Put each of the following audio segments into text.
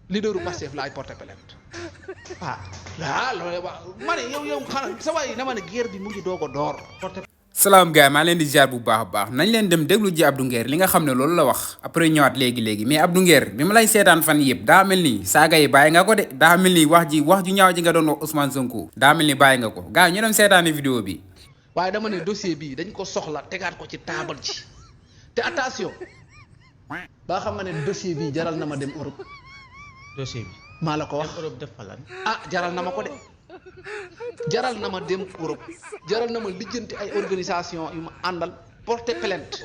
leaderu Pastef laay porté plainte loolu ma ne yow xanaa sa waay dama ne guerre bi mu ngi doog a door porté. salaam gars maa leen di ziar bu baax a baax nañ leen dem déglu ji Abdou Nguer li nga xam ne loolu la wax après ñëwaat léegi mais Abdou Nguer bi ma lay seetaan fan yëpp daa mel ni saaga yi bàyyi nga ko de daa mel ni wax ju ñaaw ji nga doon wax Ousmane Sonko daa mel ni bàyyi nga ko gars ñu dem seetaani vidéo bi. waaye dama ne dossier bii dañ ko soxla tegaat ko ci taabal ji te attention ba xam nga ne dossier bii jaral na ma dem Europe. dossier bi maa la ko wax Europe def fa lan jaral na ma ko de jaral na ma dem Europe jaral na ma lijjanti ay organisation yu ma àndal porter plainte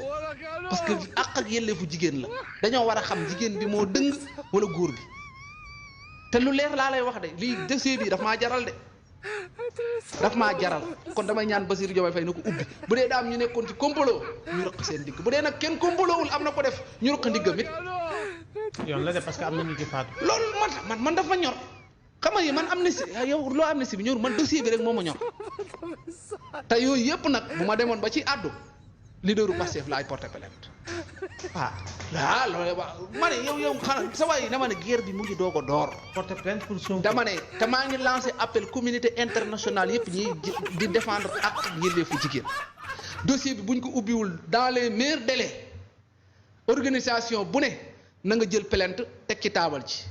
parce que àq ak yelleefu jigéen la dañoo war a xam jigéen bi moo dëng wala góor bi te lu leer laa lay wax de lii dossier bi daf maa jaral de daf maa jaral kon damay ñaan Bassirou Diomaye Faye na ko ubbi bu dee daam ñu nekkoon ci complot ñu rëq seen digg bu dee nag kenn complotwul am na ko def ñu rëq ndiggam it yoon la de parce que am na ñu ci faatu. loolu man dafa ñor xam nga man amnistie yow loo amnistie bi ñor man dossier bi rek moo ma ñor te yooyu yëpp nag bu ma demoon ba ci àddu leaderu Pastef laay porté plainte loolu ma ne yow xanaa sa waay dama ne guerre bi mu ngi doog a door. porter plainte pour Sonko. dama ne te maa ngi lancé appel communauté internationale yëpp ñiy di défendre ak yelleefu jigéen dossier bi buñ ko ubbiwul dans les meilleurs délais organisation bu ne na nga jël plainte teg ci taabal ci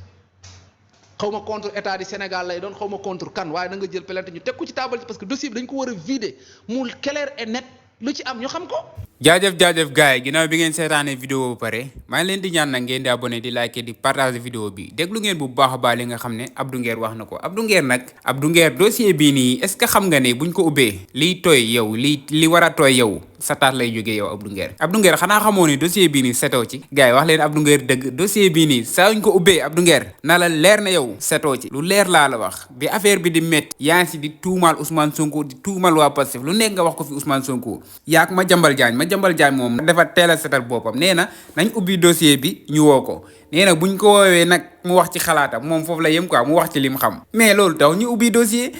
xaw ma contre état du Sénégal lay doon xaw ma contre kan waaye na nga jël plainte ñu teg ko ci taabal ci parce que dossier bi dañ ko war a vider mu clair et net lu ci am ñu xam ko. jaajëf gars yi ginnaaw bi ngeen seetaanee vidéo ba pare maa ngi leen di ñaan nag ngeen di abonné di like di partager vidéo bi déglu ngeen bu baax a baax li nga xam ne Abdou Nguer wax na ko Abdou Nguer dossier bii nii est-ce que xam nga ne buñ ko ubbee liy tooy yow li war a tooy yow sa taat lay jógee yow Abdou Nguer xanaa xamoo ni dossier bii nii setoo ci gars yi wax leen Abdou Nguer dëgg dossier bii nii saa ñu ko ubbee Abdou Nguer na la leer na yow setoo ci lu leer laa la wax bi affaire bi di métti yaa ngi si di tuumaal Ousmane Sonko di tuumaal waa Pastef lu nekk nga wax ko fi Ousmane Sonko yaak ma jambal jaañ moom dafa teel a setal boppam nee na nañ ubbi dossier bi ñu woo ko nee na buñ ko woowee nag mu wax ci xalaatam moom foofu la yem quoi mu wax ci lim xam mais loolu taw ñu ubbi dossier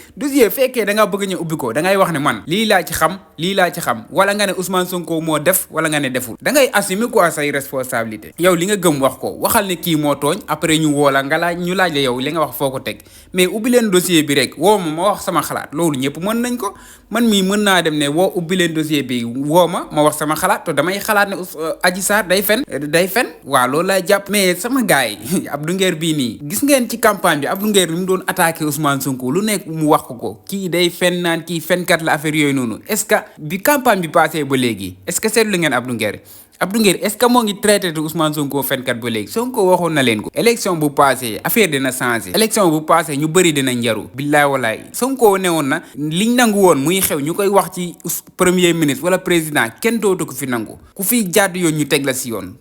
fekkee da nga bëgg ñu ubbi ko da ngay wax ne man lii laa ci xam wala nga ne Ousmane Sonko moo def wala nga ne deful da ngay assumer quoi say responsabilité yow li nga gëm wax ko waxal ne kii moo tooñ après ñu woo la nga laaj la yow li nga wax foo ko teg mais ubbi leen dossier bi rek woo ma wax sama xalaat loolu ñëpp mën nañ ko man mii mën naa dem ne ubbi leen dossier bi woo ma wax sama xalaat te damay xalaat ne Adji Sarr day fen waaw loolu laay jàpp mais sama gars yi Abdou Nguer bii nii gis ngeen ci campagne bi Abdou Nguer ni mu doon attaqué Ousmane Sonko lu nekk mu wax ko kii day fen naan kii fenkat la affaire yooyu noonu est-ce que bi campagne bi passé ba léegi est-ce que seetlu ngeen Abdou Nguer est-ce que moo ngi traité de Ousmane Sonko fenkat ba léegi Sonko waxoon na leen ko élection bu passé affaire dina changé élection bu passé ñu bëri dina njaru billaay walaay Sonko ne woon na liñ nangu woon muy xew ñu koy wax ci premier ministre wala président kenn dootu ko fi nangu ku fi jàdd yoon ñu teg la si yoon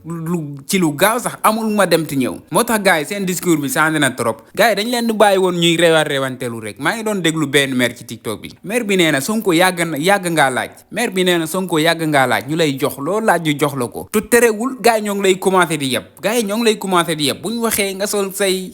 lu gaaw sax amul ma dem ti ñëw moo tax gars yi seen discours bi changé na trop gars yi dañ leen di bàyyi woon ñuy rewanteelu rek maa ngi doon déglu benn maire ci TikTok bi maire bi nee na Sonko yàgg ngaa laaj ñu lay jox loolu laaj ñu jox la ko te terewul gars yi ñoo ngi lay commencé di yeb bu ñu waxee nga sol say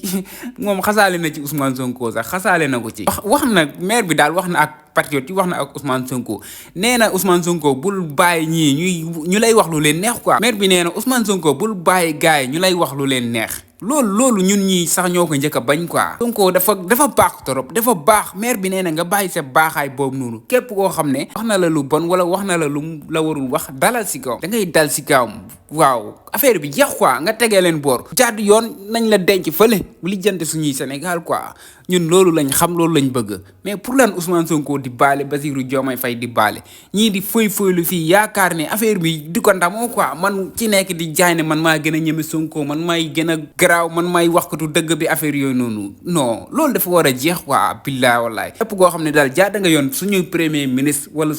moom xasaale na ci Ousmane Sonko sax xasaale na ko ci wax na maire bi daal wax na ak patriote yi wax na ak Ousmane Sonko nee na Ousmane Sonko bul bàyyi ñii ñu lay wax lu leen neex quoi maire bi nee na Ousmane Sonko bul bàyyi gars yi ñu lay wax lu leen neex loolu ñun ñi sax ñoo ko njëkk a bañ quoi Sonko dafa baax trop dafa baax maire bi nee na nga bàyyi sa baaxaay boobu noonu képp koo xam ne wax na la lu bon wala wax na la lu la warul wax dalal si kawam da ngay dal si kawam waaw affaire bi jeex quoi nga tegee leen boor jàdd yoon nañ la denc fële lijjante suñuy Sénégal quoi ñun loolu lañ xam loolu lañ bëgg mais pour lan Ousmane Sonko di baale Bassirou Diomaye Faye di baale ñii di fëy-fëylu fii yaakaar ne affaire bi di ko ndamoo quoi man ci nekk di jaay ne man maa gën a ñeme Sonko man maay gën a garaaw man maay waxkatu dëgg bi affaire yooyu noonu non loolu dafa war a jeex quoi billaay wallaay képp koo xam ne daal jaada nga yoon suñuy premier ministre wala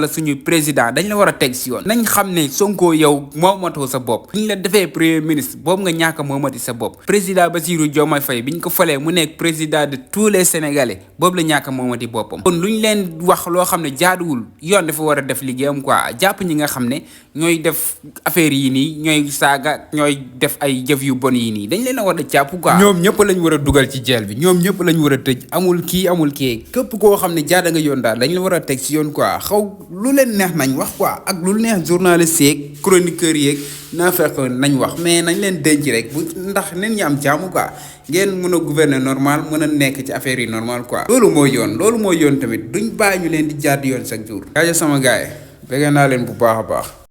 suñu président dañ la war a teg si yoon nañ xam ne Sonko yow moomatoo sa bopp biñ la defee premier ministre boobu nga ñàkk a moomati sa bopp président Bassirou Diomaye Faye biñ ko falee mu nekk président de tous les Sénégalais boobu la ñàkk a moomati boppam kon luñ leen wax loo xam ne jaaduwul yoon dafa war a def liggéeyam quoi jàpp ñi nga xam ne ñooy def affaire yi nii ñooy saaga ñooy def ay jëf yu bon yi nii dañ leen a war a jàpp quoi. ñoom ñëpp lañ war a dugal ci jeel bi ñoom ñëpp lañ war a tëj amul kii amul kii képp koo xam ne jaada nga yoon daal dañ la war a teg si yoon quoi xaw lu leen neex nañ wax quoi ak lu neex journaliste yeeg chroniqueur yeeg naa fekk nañ wax mais nañ leen denc rek bu ndax nen ñi am jàmm quoi ngeen mën a gouverner normal mën a nekk ci affaire yi normal quoi. loolu mooy yoon tamit duñ bàyyi ñu leen di jaar yoon chaque jour. jaajëf sama gars yi bëgg naa leen bu baax a baax.